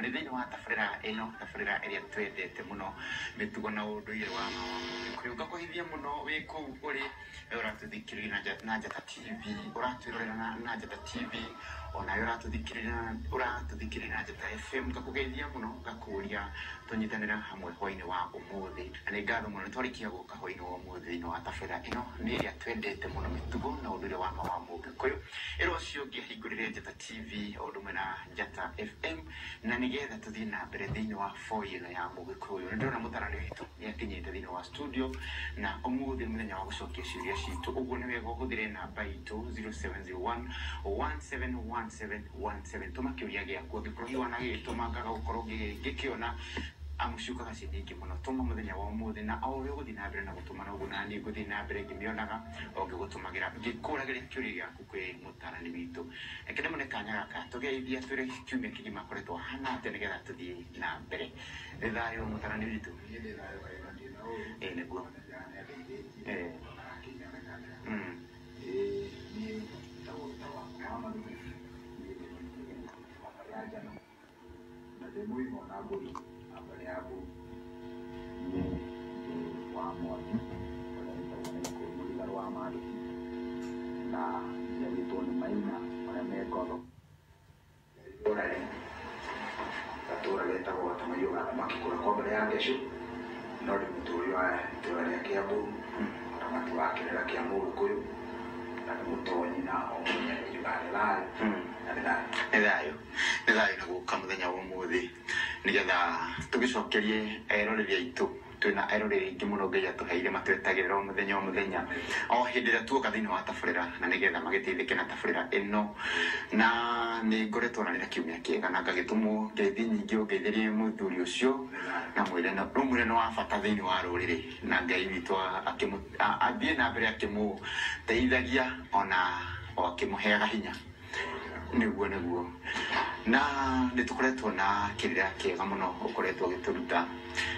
nĩ thĩinĩ wa tabarĩra ĩno, tabarĩra ĩrĩa twendete mũno, mĩtugo na ũndũire wa Mũgĩkũyũ. Ngakũhithia mũno wĩ kũu ũrĩ, ũratũthikĩrĩria na Njata TV, ũratwĩrorera na Njata TV, onawe ũratũthikĩrĩria na Njata FM. Ngakũgeithia mũno, ngakũria tũnyitanĩra hamwe hwainĩ wa ũmũthĩ. Na nĩ ngatho mũno nĩ twarĩkia gũka hwainĩ wa ũmũthĩ thĩinĩ wa tabarĩra ĩno nĩ ĩrĩa twendete mũno, mĩtugo na ũndũire wa ma wa Mũgĩkũyũ. Ĩra ũcio ũngĩ ahingũrĩre Njata TV o ũndũ ũmwe na Njata FM, na nĩgetha tũthiĩ na mbere thĩinĩ wa foi ĩno ya Mũgĩkũyũ. Nĩ ndĩrona mũtarani witũ nĩ akinyĩte thĩinĩ wa studio, na ũmũthĩ nĩ mũthenya wa gũcokia ciũria citũ. Ũguo nĩ wega ũhũthĩre namba itũ 0701 171717. Tũma kĩũria gĩaku, angĩkorwo hihi wanagĩgĩtũma ngaga gũkorwo ngĩkĩona, amu ciũkaga ciĩ nyingĩ mũno. Tũma mũthenya wa ũmũthĩ, na o ũrĩa ũgũthiĩ na mbere na gũtũma noguo naniĩ ngũthiĩ na mbere ngĩmĩonaga o ngĩgũtũmagĩra, ngĩkũragĩria kĩũria gĩaku kwĩ mũtarani witũ. Reke ndĩmũne kanya gaka tũgeithia, twĩre kiumia kĩgima akoretwo ahana atĩa, nĩgetha tũthiĩ na mbere. Nĩ thayũ mũtarani witũ? Ĩĩ nĩguo. Na ndĩ mũrĩmi ona mbũri na mbarĩ ya mbũri. Niĩ ndĩ wa Mwangi ũrĩa wĩtagwo na Gĩkũyũ Mũrigarũ wa Mandĩki, na njiarĩtwo nĩ Maina arĩa me Ngotho. Itũũra rĩ gatũũra getagwo Gatamaiyũ ga Thamaki kũrĩa kwa mbere ya Ngecũ, no ndĩ mũtũũri wa itũũra rĩa Kĩambu, mũramati wa kĩrĩra kĩa Mũgĩkũyũ, na nĩ mũtonyi na o mũthenya nĩ njugaga nĩ thayũ na nĩ thayũ. Nĩ thayũ, nĩ thayũ na gũka mũthenya wa ũmũthĩ nĩgetha tũgĩcokerie eroreri aitũ. Twĩna eroreri aingĩ mũno Ngai atũheire, matwetagĩrĩra o mũthenya o mũthenya o hĩndĩ ĩrĩa tuoka thĩinĩ wa tabarĩra, na nĩgetha magĩteithĩke na tabarĩra ĩno. Na nĩ ngoretwo na nĩ na kiumia kĩega, na ngagĩtũmwo ngeithi nyingĩ ũngeithĩrie mũthuri ũcio, na mwĩre rĩu mwĩre nĩ wa bata thĩinĩ wa rũrĩrĩ, na Ngai witũ athiĩ na mbere akĩmũteithagia ona o akĩmũheaga hinya. Nĩguo nĩguo, na nĩ tũkoretwo na kĩrĩra kĩega mũno ũkoretwo ũgĩtũruta,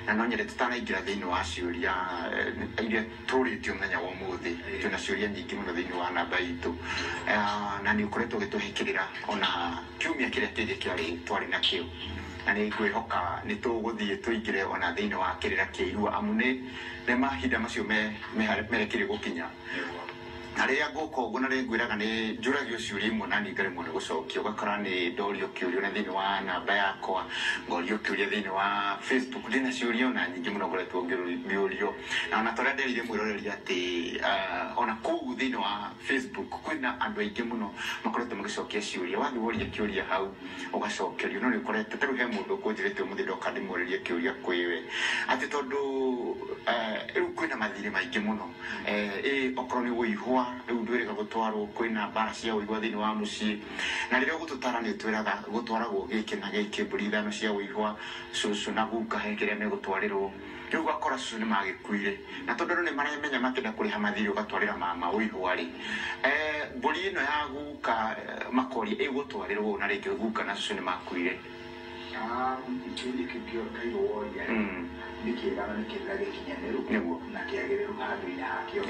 na no nyende tũtanaingĩra thĩinĩ wa ciũria iria tũrĩtio mũthenya wa ũmũthĩ. Twĩna ciũria nyingĩ mũno thĩinĩ wa namba itũ, na nĩ ũkoretwo ũgĩtũhe kĩrĩra ona kiumia kĩrĩa kĩngĩ kĩarĩ twarĩ nakĩo, na nĩ ngwĩhoka nĩ tũgũthiĩ tũingĩre ona thĩinĩ wa kĩrĩra kĩa irua, amu nĩ mahinda macio merekeire gũkinya. Na rĩrĩa ngũka ũguo na rĩngwĩraga nĩ njũragio ciũria imwe na niĩ ngaremwo nĩ gũcokia. Ũgakora nĩ ndorio kĩũria na thĩinĩ wa namba yakwa, ngorio kĩũria thĩinĩ wa Facebook. Ndĩna ciũria ona nyingĩ mũno ngoretwo ngĩũrio, na ona torĩa nderire mwĩroreri atĩ ona kũu thĩinĩ wa Facebook kwĩna andũ aingĩ mũno makoretwo magĩcokia ciũria. Wathiĩ woria kĩũria hau ũgacokerio, no nĩ ũkorete ta rĩu he mũndũ ũkũnjĩrĩte ũmũthĩ ndoka ndĩmũrĩrie kĩũria kwĩwe, atĩ tondũ rĩu kwĩna mathirĩ maingĩ mũno, ĩ okorwo nĩ wũihwa rĩu ndwĩrĩga gũtwarwo, kwĩna mbara cia wũihwa thĩinĩ wa mũciĩ, na rĩrĩa ũgũtũtara nĩ ũtwĩraga gũtwaragwo gĩkĩ na gĩkĩ, mbũri ithano cia wũihwa, cũcũ na guka he kĩrĩa megũtwarĩrwo. Rĩu ũgakora cũcũ nĩ magĩkuire, na tondũ andũ nĩ maremenya makĩenda kũrĩha mathirĩ, ũgatwarĩra mama wũihwa rĩ, mbũri ĩno ya guka, makoria ĩgũtwarĩrwo, na rĩngĩ guka na cũcũ nĩ makuire. Kĩũria kĩu kĩo woria nĩ kĩega na nĩ kĩrĩra gĩkinyanĩru na kĩagĩrĩru handũ-inĩ hakĩo.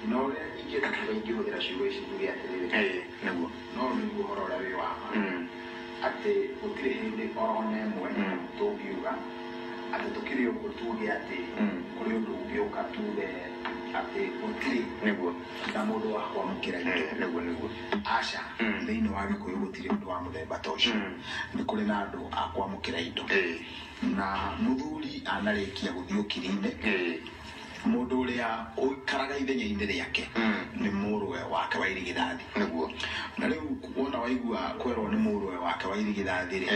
No ũrĩa ingĩenda kuga, ingĩhũthĩra ciugo ici njuge atĩrĩrĩ, no nĩguo ũhoro ũrĩa wĩ wa ma, atĩ gũtirĩ hĩndĩ orona ĩmwe tũngiuga atĩ tũkĩrĩ ũguo tuge atĩ kũrĩ ũndũ ũngĩũka tuge atĩ gũtirĩ na mũndũ wa kwamũkĩra indo. Nĩguo nĩguo. Aca, thĩinĩ wa Gĩkũyũ gũtirĩ ũndũ wa mũthemba ta ũcio. Nĩ kũrĩ na andũ a kwamũkĩra indo, na mũthuri anarĩkia gũthiĩ ũkiri-inĩ, mũndũ ũrĩa ũikaraga ithenya-inĩ rĩake nĩ mũrũwe wake wa irigithathi. Na rĩu wona waigua kwerwo nĩ mũrũwe wake wa irigithathi rĩ,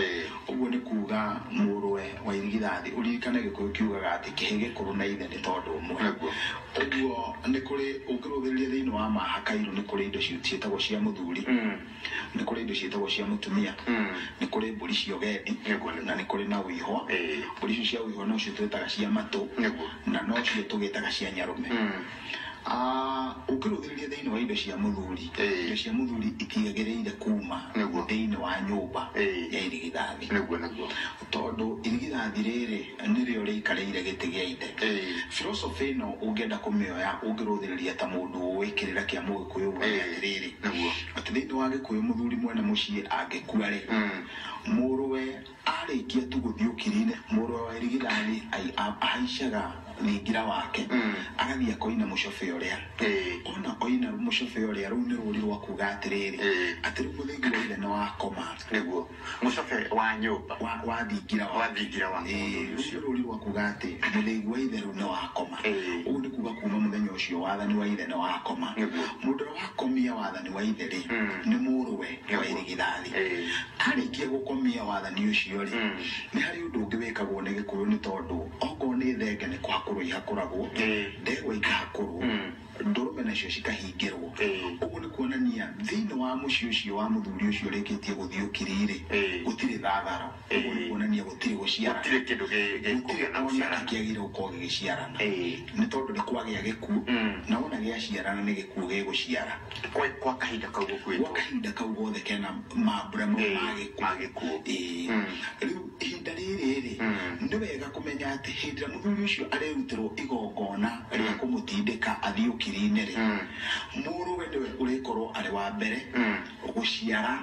ũguo nĩ kuga mũrũwe wa irigithathi, ũririkane Gĩkũyũ kiugaga atĩ kĩhĩ gĩkũrũ na ithe nĩ tondũ ũmwe. Ũguo nĩ kũrĩ ũngĩrũthĩrĩria thĩinĩ wa mahakairũ, nĩ kũrĩ indo ciĩtagwo cia mũthuri, nĩ kũrĩ indo ciĩtagwo cia mũtumia, nĩ kũrĩ mbũri cia ũgendi, na nĩ kũrĩ na ũihwa. Mbũri icio cia ũihwa nocio twĩtaga cia matũ, na nocio tũgĩtaga cia nyarũme. Ũngĩrũthĩrĩria thĩinĩ wa indo cia mũthuri, indo cia mũthuri itiagĩrĩire kuma thĩinĩ wa nyũmba ya irigithathi, Nĩguo nĩguo. tondũ irigithathi rĩrĩ nĩrĩo rĩikarĩire gĩtĩ gĩa ithe. Philosophy ĩno ũngĩenda kũmĩoya, ũngĩrũthĩrĩria ta mũndũ ũĩ kĩrĩra kĩa Mũgĩkũyũ, wone atĩrĩrĩ, atĩ thĩinĩ wa Gĩkũyũ mũthuri mwene mũciĩ angĩkua rĩ, mũrũwe Arĩkia tu gũthiĩ ũkiri-inĩ, mũrũ wa irigithathi ahaicaga thingira wake, agathiĩ akoina mũcobe ũrĩa. Ona oina mũcobe ũrĩa, rũu nĩ rũri rwa kuga atĩrĩrĩ, atĩ rĩu mũthingi wa ithe nĩ wakoma. Nĩguo mũcobe wa nyũmba, wa thingira wa thingira wa mũndũ ũcio. Rũu nĩ rũri rwa kuga atĩ mũthingi wa ithe rĩu nĩ wakoma. Ũguo nĩ kuga kuma mũthenya ũcio wathani wa ithe nĩ wakoma. Mũndũ ũrĩa wakomia wathani wa ithe rĩ, nĩ mũrũwe wa irigithathi. Arĩkia gũkomia wathani ũcio rĩ, nĩ harĩ ũndũ ũngĩ wĩkagwo nĩ Gĩkũyũ, nĩ tondũ okorwo nĩ thenge nĩ kũhakũrwo ihakũragwo, ndegwa ikahakũrwo, ndũrũme nacio cikahingĩrwo. Ũguo nĩ kuonania thĩinĩ wa mũciĩ ũcio wa mũthuri ũcio ũrĩkĩtie gũthiĩ ũkiri-rĩ, gũtirĩ thatharo. Ũguo nĩ kuonania gũtirĩ gũciarana, gũtirĩ kĩndũ gĩkũgĩa na gũciarana, kĩagĩrĩire gũkorwo gĩgĩciarana, nĩ tondũ nĩ kwagĩa gĩkuũ, na wona gĩaciarana nĩ gĩkuũ gĩgũciara kwa kahinda kau gũkuĩtwo, gwa kahinda kau gothe kena mambura mau ma gĩkuũ. Rĩu ihinda rĩrĩ rĩ, nĩ wega kũmenya atĩ hĩndĩ ĩrĩa mũthuri ũcio arerutĩrwo igongona rĩa kũmũtindĩka athiĩ ũkiri-inĩ rĩ, mũrũwe nĩwe ũrĩkorwo arĩ wa mbere gũciara,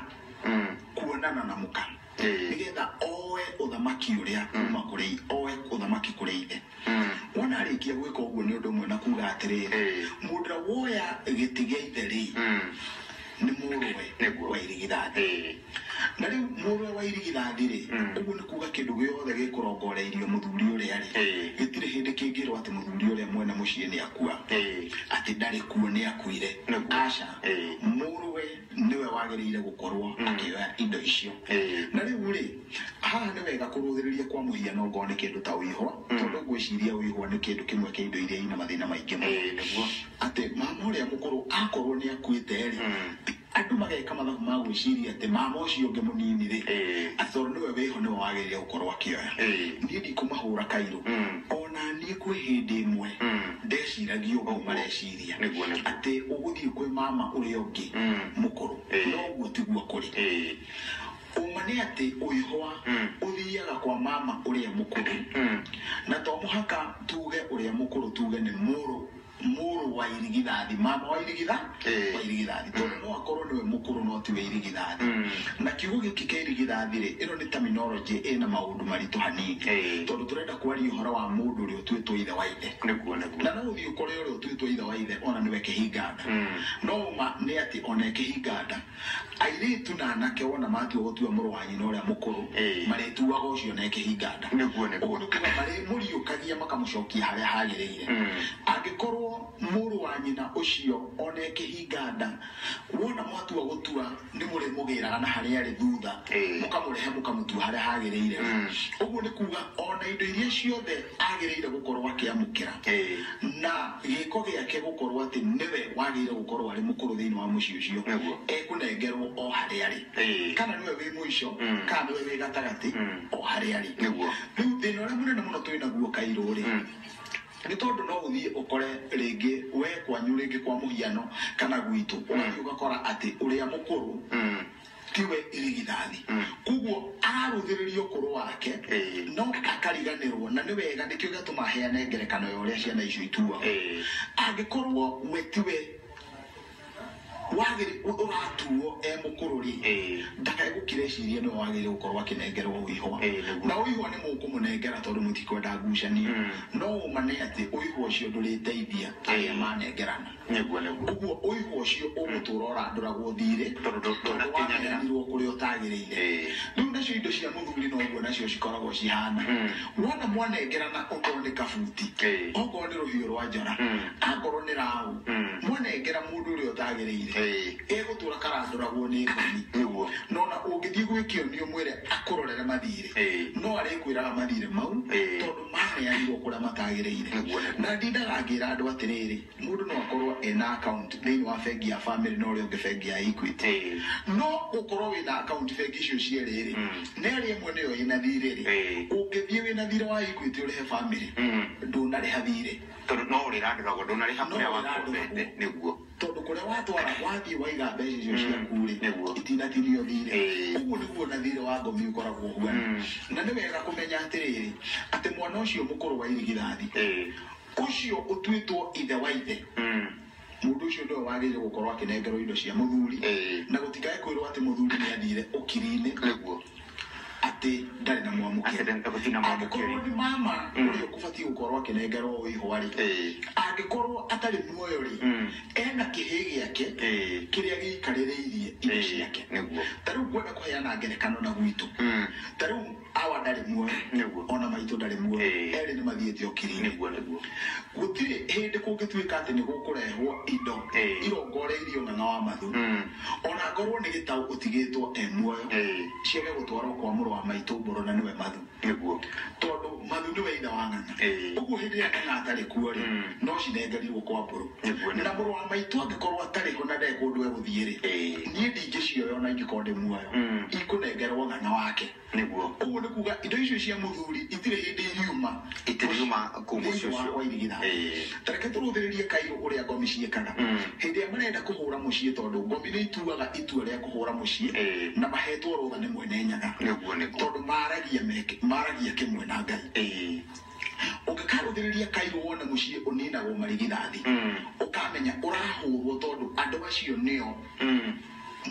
kuonana na mũka, nĩgetha oe ũthamaki ũrĩa kuma kũrĩ, oe ũthamaki kũrĩ ithe. Wona arĩkia gwĩka ũguo nĩ ũndũ ũmwe na kuga atĩrĩrĩ, mũndũ ũrĩa woya gĩtĩ gĩa ithe rĩ, nĩ mũrũwe wa irigithathi. Na rĩu mũrũwe wa irigithathi rĩ, ũguo nĩ kuga kĩndũ gĩothe gĩkũrongoreirio mũthuri ũrĩa rĩ, gĩtirĩ hĩndĩ kĩngĩrwo atĩ mũthuri ũrĩa mwene mũciĩ nĩ akua, atĩ ndarĩ kuo, nĩ akuire. Aca, mũrũwe nĩwe wagĩrĩire gũkorwo akĩoya indo icio. Na rĩu rĩ, haha nĩ wega kũrũthĩrĩria kwa mũhiano ngorwo nĩ kĩndũ ta ũihwa, tondũ ngwĩciria ũihwa nĩ kĩndũ kĩmwe kĩa indo iria ina mathĩna maingĩ mũno, atĩ mama ũrĩa mũkũrũ akorwo nĩ akuĩte rĩ, andũ mageka mathabu ma gwĩciria atĩ mama ũcio ũngĩ mũnini rĩ, atĩ tondũ nĩwe wĩho nĩwe wagĩrĩire gũkorwo akĩoya. Niĩ ndikũmahũra kairũ, ona niĩ kwĩ hĩndĩ ĩmwe ndeciragia ũguo mareciria, atĩ ũgũthiĩ kwĩ mama ũrĩa ũngĩ mũkũrũ, no ũguo tiguo kũrĩ. Ũma nĩ atĩ ũihwa ũthiaga kwa mama ũrĩa mũkũrũ, na to mũhaka tuge ũrĩa mũkũrũ, tuge nĩ mũrũ wa irigithathi, mama wa irigithathi, tondũ no akorwo nĩwe mũkũrũ no tiwe irigithathi. Na kiugo gĩkĩ kĩa irigithathi rĩ, ĩno nĩ terminology ĩna maũndũ maritũ hanini, tondũ tũrenda kwaria ũhoro wa mũndũ ũrĩa ũtuĩtwo ithe wa ithe. Na no ũthiĩ ũkore ũrĩa ũtuĩtwo ithe wa ithe ona nĩwe kĩhinganda. No ma nĩ atĩ ona kĩhinganda, airĩtu na anake wona matua gũtua mũrũ wa nyina ũrĩa mũkũrũ, marĩtuaga ũcio na kĩhinganda. Ũguo nĩ kuga marĩmũriũkagia makamũcokia harĩa hagĩrĩire. Angĩkorwo mũrũ wa nyina ũcio one kĩhinganda, wona mwatua gũtua nĩ mũrĩmũgĩraga na harĩa arĩ thutha, mũkamũrehe mũkamũtua harĩa hagĩrĩire. Ũguo nĩ kuga ona indo iria ciothe agĩrĩire gũkorwo akĩamũkĩra, na gĩko gĩake gũkorwo atĩ nĩwe wagĩrĩire gũkorwo arĩ mũkũrũ thĩinĩ wa mũciĩ ũcio, ekũnengerwo o harĩa arĩ, kana nĩwe wĩ mũico, kana nĩwe wĩ gatagatĩ, o harĩa arĩ. Rĩu thĩna ũrĩa mũnene mũno twĩ naguo kairũ rĩ, nĩ tondũ no ũthiĩ ũkore rĩngĩ we kwanyu, rĩngĩ kwa mũhiano kana gwitũ, ũgathiĩ ũgakora atĩ ũrĩa mũkũrũ tiwe irigithathi, koguo ararũthĩrĩria ũkũrũ wake no akariganĩrwo. Na nĩ wega, nĩkĩo gĩatũma heane ngerekano ya ũrĩa ciana icio ituagwo. Angĩkorwo we tiwe wagĩrĩ ũratuo e mũkũrũ rĩ, ndakae gũkira ecirie nĩwe wagĩrĩire gũkorwo akĩnengerwo ũihwa. Na ũihwa nĩ mũkũmũnengera tondũ mũtikwenda ngucanio, no ũma nĩ atĩ ũihwa ũcio ndũrĩteithia arĩa manengerana. Ũguo ũihwa ũcio ũgũtũra ũrandũragwo thirĩ, tondũ waneanirwo kũrĩa ũtagĩrĩire. Rĩu nacio indo cia mũthuri noguo nacio cikoragwo cihana. Wona mwanengerana, okorwo nĩ kabuti, okorwo nĩ rũhiũ rwa njora, akorwo nĩ raũ, mwanengera mũndũ ũrĩa ũtagĩrĩire, egũtũra karandũragwo nĩ ngoni. No na ũngĩthiĩ gwĩkĩonio mwĩre akũrorere mathirĩ, no arĩkwĩraga mathirĩ mau tondũ maneanirwo kũrĩa matagĩrĩire. Na ndindaga ngĩra andũ atĩrĩrĩ, mũndũ no akorwo ena account thĩinĩ wa bengi ya family na ũrĩa ũngĩ bengi ya Equity, no ũkorwo wĩna account bengi icio cierĩ rĩ, na ĩrĩa ĩmwe nĩyo ĩna thirĩ rĩ, ũngĩthiĩ wĩna thirĩ wa Equity ũrĩhe family, ndũnarĩha thirĩ, tondũ no ũrĩrandũragwo, ndũnarĩha kũrĩa wakombete. Nĩguo, tondũ kũrĩa watwara wathiĩ waiga mbeca icio ciaku rĩ, itinatinio thirĩ. Ũguo nĩguo na thirĩ wa ngomi ũkoragwo ũhuana. Na nĩ wega kũmenya atĩrĩrĩ, atĩ mwana ũcio mũkũrũ wa irigithathi, ũcio ũtuĩtwo ithe wa ithe, mũndũ ũcio nĩwe wagĩrĩire gũkorwo akĩnengerwo indo cia mũthuri, na gũtikae kwĩrwo atĩ mũthuri nĩ athire ũkiri-inĩ. Nĩguo. atĩ ndarĩ na mwamũkĩri. Angĩkorwo nĩ mama ũrĩa ũkũbatiĩ gũkorwo akĩnengerwo wĩhwa rĩ, angĩkorwo atarĩ muoyo rĩ, ena kĩhĩ gĩake kĩrĩa gĩikarĩrĩirie indo ciake. Ta rĩu ngwenda kũheana ngerekano na gwitũ. Ta rĩu awa ndarĩ muoyo, ona maitũ ndarĩ muoyo, erĩ nĩ mathiĩte ũkiri-inĩ. Gũtirĩ hĩndĩ kũngĩtuĩka atĩ nĩ gũkũrehwo indo irongoreirio ng'ang'a wa mathu, ona ngorwo nĩ gĩtaũ ũtigĩtwo e muoyo, ciage gũtwarwo kwa mũrũ wa maitũ mbũrũ na nĩwe mathu. Tondũ mathu nĩwe ithe wa ng'ang'a. Ũguo hĩndĩ ĩrĩa ng'ang'a atarĩ kuo rĩ, no cinengerirwo kwa mbũrũ. Na mũrũ wa maitũ angĩkorwo atarĩ ho na ndarĩ kũndũ egũthiĩ rĩ, niĩ ndingĩcioya ona ingĩkorwo ndĩ muoyo, ikũnengerwo ng'ang'a wake. Ũguo nĩ kuga indo icio cia mũthuri itirĩ hĩndĩ iriuma kũu mũciĩ ũcio wa irigithathi. Ta reke tũrũthĩrĩrie kairũ ũrĩa ngomi ciĩkaga hĩndĩ ĩrĩa marenda kũhũra mũciĩ, tondũ ngomi nĩ ituaga itua rĩa kũhũra mũciĩ na mahetwo rũtha nĩ mwene Nyaga, tondũ maragia kĩmwe na Ngai. Ũngĩkarũthĩrĩria kairũ wone mũciĩ ũninagwo marigithathi, ũkamenya ũrahũrwo tondũ andũ acio nĩo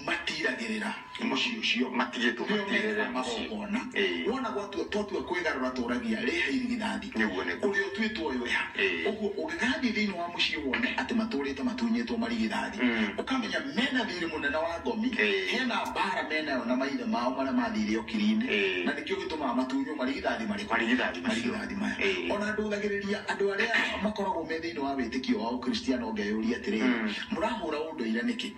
matiragĩrĩra mũciĩ ũcio, matigĩtwo matirĩre magongona. Wona twatua kwĩgarũra tũragia rĩha irigithathi ũrĩa ũtuĩtwo ũyũ eha. Ũguo ũngĩgathiĩ thĩinĩ wa mũciĩ wone atĩ matũrĩte matunyĩtwo marigithathi, ũkamenya mena thirĩ mũnene wa ngomi, hena mbara menayo na maithe mao marĩa mathire ũkiri-inĩ, na nĩkĩo gĩtũmaga matunywo marigithathi marĩkũ? Marigithathi maya. Ona ndũthagĩrĩria andũ arĩa makoragwo me thĩinĩ wa wĩtĩkio wa Ũkristiano ngeyũria atĩrĩrĩ, mũrahũra ũndũire nĩkĩ?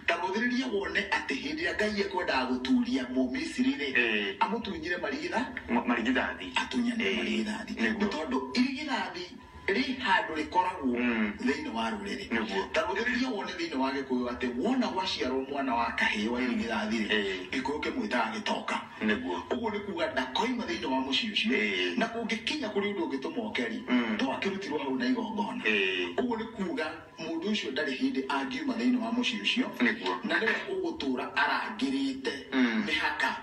Ta rũthĩrĩria wone atĩ hĩndĩ ĩrĩa Ngai ekwendaga gũturia Mũmisiri rĩ, amũtunyire marigithathi, atunyanire marigithathi, nĩ tondũ irigithathi rĩ handũ rĩkoragwo thĩinĩ wa rũrĩrĩ. Ta rũthĩrĩria wone thĩinĩ wa Gĩkũyũ atĩ wona gwaciarwo mwana wa kahĩĩ wa irigithathi rĩ, Gĩkũyũ kĩmwĩtaga gĩtoka. Ũguo nĩ kuga ndakoima thĩinĩ wa mũciĩ ũcio, na kũngĩkinya kũrĩ ũndũ ũngĩtũma oke rĩ, to akĩrutirwo hau na igongona. Ũguo nĩ kuga mũndũ ũcio ndarĩ hĩndĩ angiuma thĩinĩ wa mũciĩ ũcio, na nĩwe ũgũtũra arangĩrĩte mĩhaka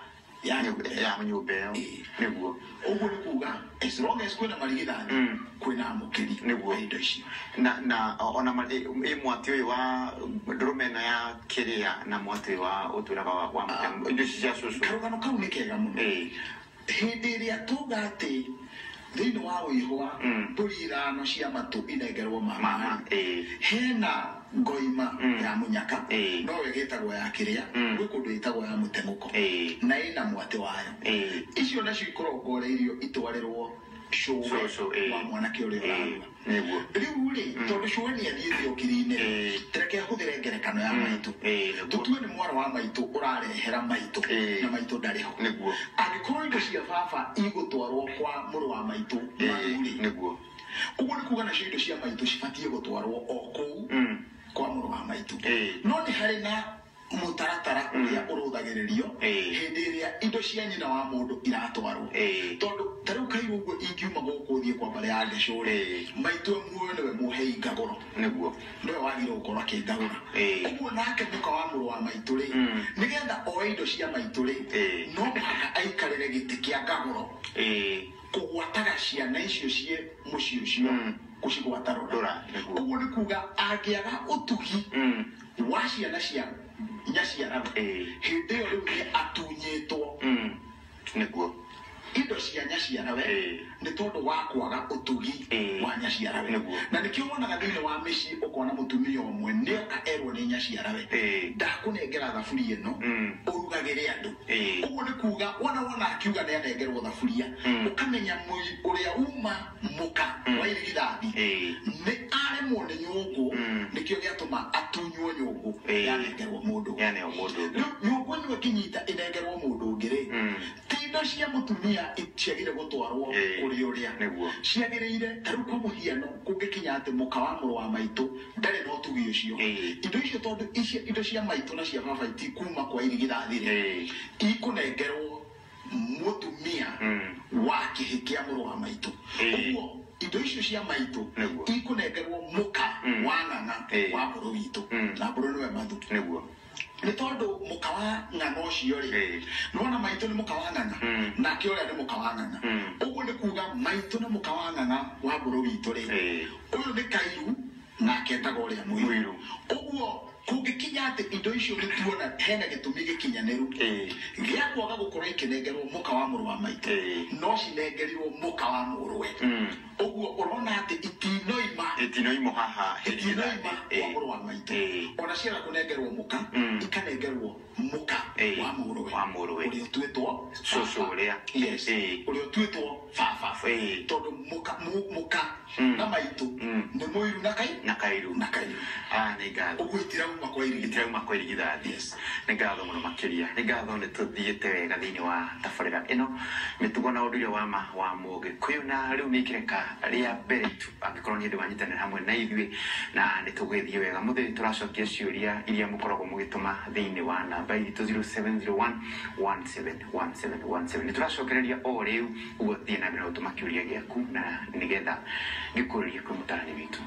ya nyũmba ĩyo. Nĩguo. Ũguo nĩ kuga as long as kwĩna marigithathi, kwĩna amũkĩri a indo icio. Na ona ĩ mwatĩ ũyũ wa ndũrũme ĩno ya kĩrĩa na mwatĩ ũyũ wa ũtwĩraga wa mũtemo, indo ici cia cũcũ. Karũgano kau nĩ kega mũno. Hĩndĩ ĩrĩa tuga atĩ thĩinĩ wa wĩhwa mbũri ithano cia matũ inengerwo mama, hena ngoima ya mũnyaka, no ĩgĩtagwo ya kĩrĩa, gwĩ kũndũ ĩtagwo ya mũteng'ũko, na ĩna mwatĩ wayo. Icio nacio ikorongoreirio itwarĩrwo cũwe wa mwanake ũrĩa ũrarua. Rĩu rĩ, tondũ cũwe nĩ athiĩte ũkiri-inĩ, tereke ahũthĩre ngerekano ya maitũ. Tũtue nĩ mwana wa maitũ ũrarehera maitũ, na maitũ ndarĩ ho. Angĩkorwo indo cia baba igũtwarwo kwa mũrũ wa maitũ mathu-rĩ, ũguo nĩ kuga nacio indo cia maitũ cibatiĩ gũtwarwo o kũu kwa mũrũ wa maitũ. No nĩ harĩ na mũtaratara ũrĩa ũrũthagĩrĩrio hĩndĩ ĩrĩa indo cia nyina wa mũndũ iratwarwo. Tondũ ta rĩu kairũ ũguo ingiuma gũkũ thiĩ kwa mbarĩ ya Ngecũ rĩ, maitũ muoyo nĩwe mũhei ngagũro, nĩwe wagĩrĩirwo gũkorwo akĩngagũra. Ũguo nake mũka wa mũrũ wa maitũ rĩ, nĩgetha oe indo cia maitũ rĩ, no mũhaka aikarĩre gĩtĩ kĩa ngagũro, kũgwataga ciana icio ciĩ mũciĩ ũcio, kũcigwata rũra. Ũguo nĩ kuga angĩaga ũtugi wa ciana cia nyaciarawe, hĩndĩ ĩyo rĩu nĩ atunyĩtwo Nĩguo. indo cia nyaciarawe nĩ tondũ wa kwaga ũtugi wa nyaciarawe. Na nĩkĩo wonaga thĩinĩ wa mĩciĩ ũkona mũtumia ũmwe nĩoka erwo nĩ nyaciarawe, ndakũnengera thaburia ĩno ũrugagĩre andũ. Ũguo nĩ kuga wona akiuga nĩ anengerwo thaburia, ũkamenya ũrĩa uma mũka wa irigithathi nĩ aremwo nĩ nyũngũ, nĩkĩo gĩatũma atunywo nyũngũ yanengerwo mũndũ. Rĩu nyũngũ ĩno ĩkĩnyita ĩnengerwo mũndũ ũngĩ rĩ, ti indo cia mũtumia ciagĩrĩire gũtwarwo kũrĩ ũrĩa ciagĩrĩire. Ta rĩu kwa mũhiano kũngĩkinya atĩ mũka wa mũrũ wa maitũ ndarĩ na ũtugi ũcio, indo icio tondũ indo cia maitũ na cia baba itikuma kwa irigithathi rĩ, ikũnengerwo mũtumia wa kĩhĩ kĩa mũrũ wa maitũ. Ũguo indo icio cia maitũ ikũnengerwo mũka wa ng'ang'a wa mbũrũ witũ, na mbũrũ nĩwe mathu. Nĩ tondũ mũka wa ng'ang'a ũcio rĩ, nĩwona maitũ nĩ mũka wa ng'ang'a, nake ũrĩa nĩ mũka wa ng'ang'a. Ũguo nĩ kuga maitũ na mũka wa ng'ang'a wa mbũrũ witũ rĩ, ũyũ nĩ kairu Nake etagwo ũrĩa mũiru. Ũguo kũngĩkinya atĩ indo icio nĩ tuona hena gĩtũmi gĩkinyanĩru gĩa kwaga gũkorwo ikĩnengerwo mũka wa mũrũ wa maitũ, no cinengerirwo mũka wa mũrũwe. Ũguo ũrona atĩ itinoima haha itinoima kwa mũrũ wa maitũ, ona ciaga kũnengerwo mũka, ikanengerwo mũka wa mũrũwe, wa mũrũwe ũrĩa ũtuĩtwo cũcũ ũrĩa. Yes, ũrĩa ũtuĩtwo baba, tondũ mũka na maitũ nĩ mũiru na kairu na kairu na kairu. Nĩ ngatho. Ũguo itirauma kwa irigithathi, itirauma kwa irigithathi. Yes, nĩ ngatho mũno makĩria. Nĩ ngatho nĩ tũthiĩte wega thĩinĩ wa tabarĩra ĩno mĩtugo na ũndũire wa ma wa Mũgĩkũyũ, na rĩu nĩ ikĩreka rĩa mbere tu angĩkorwo nĩ hĩndĩ wanyitanĩra hamwe na ithuĩ, na nĩ tũgũgĩthiĩ wega. Mũthĩ tũracokia ciũria iria mũkoragwo mũgĩtũma thĩinĩ wa namba itũ 0701 171717. Nĩ tũracokereria o rĩu, ũguo thiĩ na mbere na gũtũma kĩũria gĩaku na nĩgetha gĩkũrĩrie kwĩ mũtarani witũ.